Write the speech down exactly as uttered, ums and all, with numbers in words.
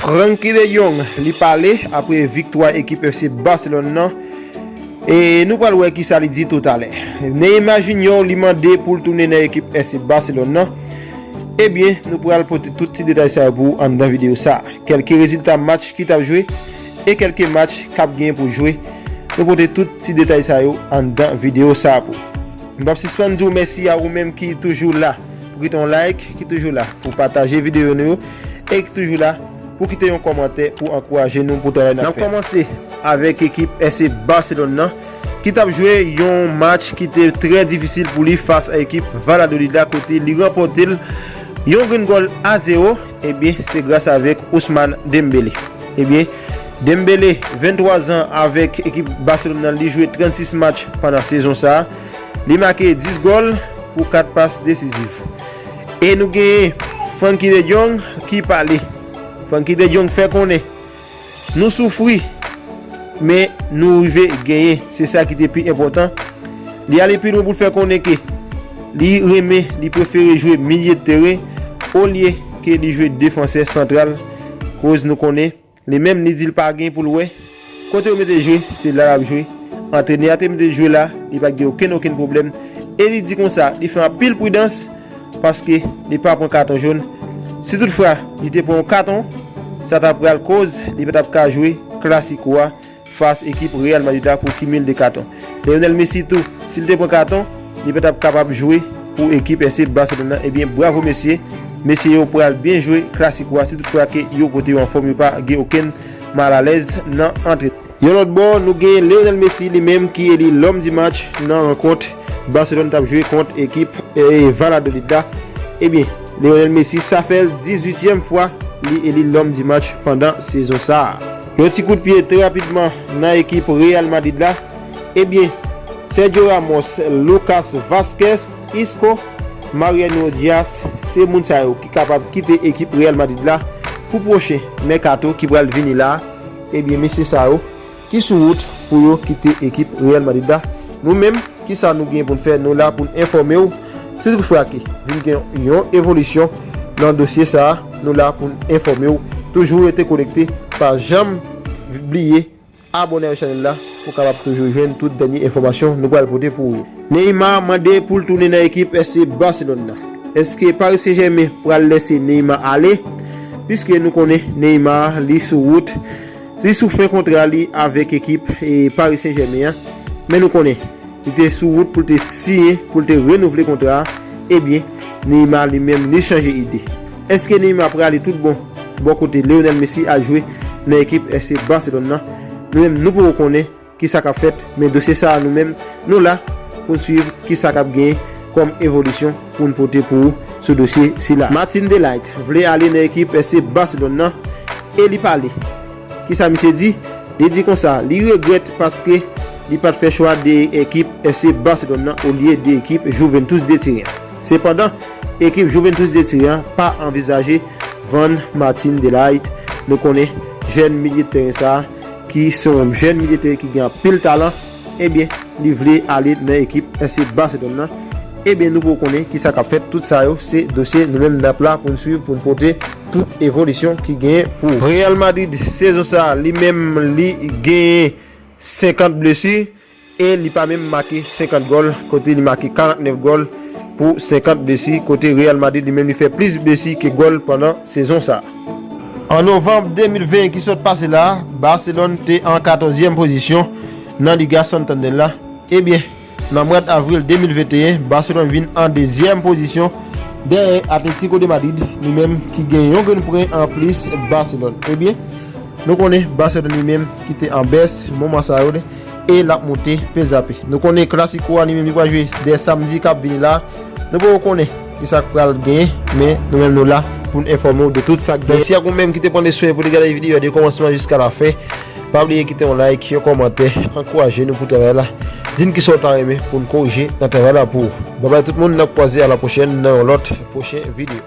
Frankie de Jong, li pale apre viktwa ekip F C Barcelone nan. E nou pral wè kisa li di toutalè. Neymar Junior, li mande pou l tounen nan ekip F C Barcelone nan. Ebyen, nou pral pote tout ti detay sa yo pou ou anndan videyo sa. Kèlke rezilta match ki t ap jwe e kèlke match k ap gen pou jwe. Nou pote tout ti detay sa yo anndan videyo sa pou ou. M p ap sispann di w mèsi a ou menm ki toujou la pou kite yon like, ki toujou la pou pataje videyo nou yo, e ki toujou la pou kite yon kòmantè pou ankouraje nou pou travay n ap fè. N ap kòmanse avèk ekip F C Barcelone nan, ki t ap jwe yon match ki te trè difisil pou li fas a ekip Valladolid la, kote li ranpòte l yon grenn gòl a zewo. Ebyen, se gras avèk Ousmane Dembélé. Ebyen, Dembélé, venntwa zan, avèk ekip Barcelone nan, li jwe trannsis match pandan sezon sa a. Li make dis gòl pou kat pas desiziv. E nou genyen Frankie de Jong ki pale. Frankie de Jong fè konnen nou soufri, men nou rive genyen. Se sa ki te pi enpòtan. Li ale pi lwen pou l fè konnen ke li renmen, li prefere jwe milye de teren olye ke li jwe defansè santral. Koz nou konnen, li menm li di l pa gen pou l wè. Kote yo mete l jwe, se la l ap jwe. Antrenè a te mete l jwe la, li pa t gen okenn, okenn pwoblèm. E li di konsa, li fè anpil pridans paske li pa pran katon jòn. Si toutfwa li te pran yon katon, sa t ap pral koz li pa t ap ka jwe Clasico a fas ekip Real Madrid la pou kimil de katon. Lionel Messi tou, si l te pran katon, li pa t ap kapab jwe pou ekip F C Barcelone nan. Ebyen, bravo mesye. Mesye yo pral byen jwe Clasico a, si toutfwa ke yo pote yo anfòm, yo pa gen okenn malalèz nan antre. Yon lòt bò, nou gen Lionel Messi, li menm ki eli l'homme du match nan rankont Barcelone t ap jwe kont ekip, eh, Valladolid la. Ebyen, Lionel Messi, sa fè l dizuityèm fwa li eli l'homme du match pandan sezon sa a. Yon ti kout pye trè rapidman nan ekip Real Madrid la. Ebyen, Sergio Ramos, Lucas Vázquez, Isco, Mariano Diaz, se moun sa yo ki kapab kite ekip Real Madrid la pou pwochen mèkato ki pral vini la. Ebyen, mesye sa yo ki sou wout pou yo kite ekip Real Madrid la. Nou menm, kisa nou gen pou n fè? Nou la pou n enfòme w. Si toutfwa ke vin gen yon evolisyon nan dosye sa a, nou la pou n enfòme w. Toujou rete konekte, pa janm bliye abòne avèk chanèl la pou w kapab toujou jwenn tout dènye enfòmasyon nou pral pote pou ou yo. Neymar mande pou l tounen nan ekip F C Barcelone nan. Èske Paris Saint-Germain pral lèse Neymar ale? Piske nou konnen Neymar, li sou wout, li sou fen kontra li avèk ekip, e, Paris Saint-Germain an. Men nou konnen li te sou wout pou l te siyen, pou l te renouvle kontra a. Ebyen, Neymar li menm, li chanje ide. Èske Neymar prale tout bon bò kote Lionel Messi al jwe nan ekip F C Barcelone nan? Nou menm, nou poko konnen kisa k ap fèt, men dosye sa a, nou menm, nou la pou n swiv kisa k ap genyen kòm evolisyon pou n pote pou ou sou dosye sila. Martin Delight vle ale nan ekip F C Barcelone nan e li pale. Kisa misye di? Li di konsa, li regrèt paske li pa t fè chwa de ekip F C Barcelone nan olye de ekip Juventus de Turin. Sepandan, ekip Juventus de Turin an pa anvizaje vann Martin Delight. Nou konnen jèn milye de teren sa a, ki se yon jèn milye de teren ki gen anpil talan, ebyen, li vle ale nan ekip F C Barcelone nan. Ebyen, nou poko konnen kisa k ap fèt. Tout sa yo, se dosye nou menm n ap la pou n swiv, pou n pote tout evolisyon ki genyen pou ou. Real Madrid, sezon sa a, li menm, li genyen senkant blesi e li pa menm make senkant gòl, kote li make karantnèf gòl pou senkant blesi, kote Real Madrid li menm li fè plis blesi ke gòl pandan sezon sa a. An novanm de mil ven ki sot pase la a, Barcelone te an katòzyèm pozisyon nan Liga Santander la. Ebyen, nan mwa avril de mil venteyen, Barcelone vin an dezyèm pozisyon dèyè Atlético de Madrid, li menm ki gen yon grenn pwen anplis Barcelone. Ebyen, nou konnen Barcelone li menm ki te an bès moman sa yo, e l ap monte pèzape. Nou konnen Clasico a li menm li pral jwe dè samdi k ap vini la. Nou poko konnen kisa k pral genyen, men nou menm nou la pou n enfòme w de tout sa k genyen. Mèsi ak ou menm ki te pran de swen pou te gade videyo a de kòmansman jiska lafen. Pa bliye kite yon like, yon kòmantè, ankouraje nou pou travay la. Di n kisa w ta renmen pou n korije nan travay la pou ou. Babay tout moun, n ap kwaze a la pwochèn nan yon lòt pwochen videyo.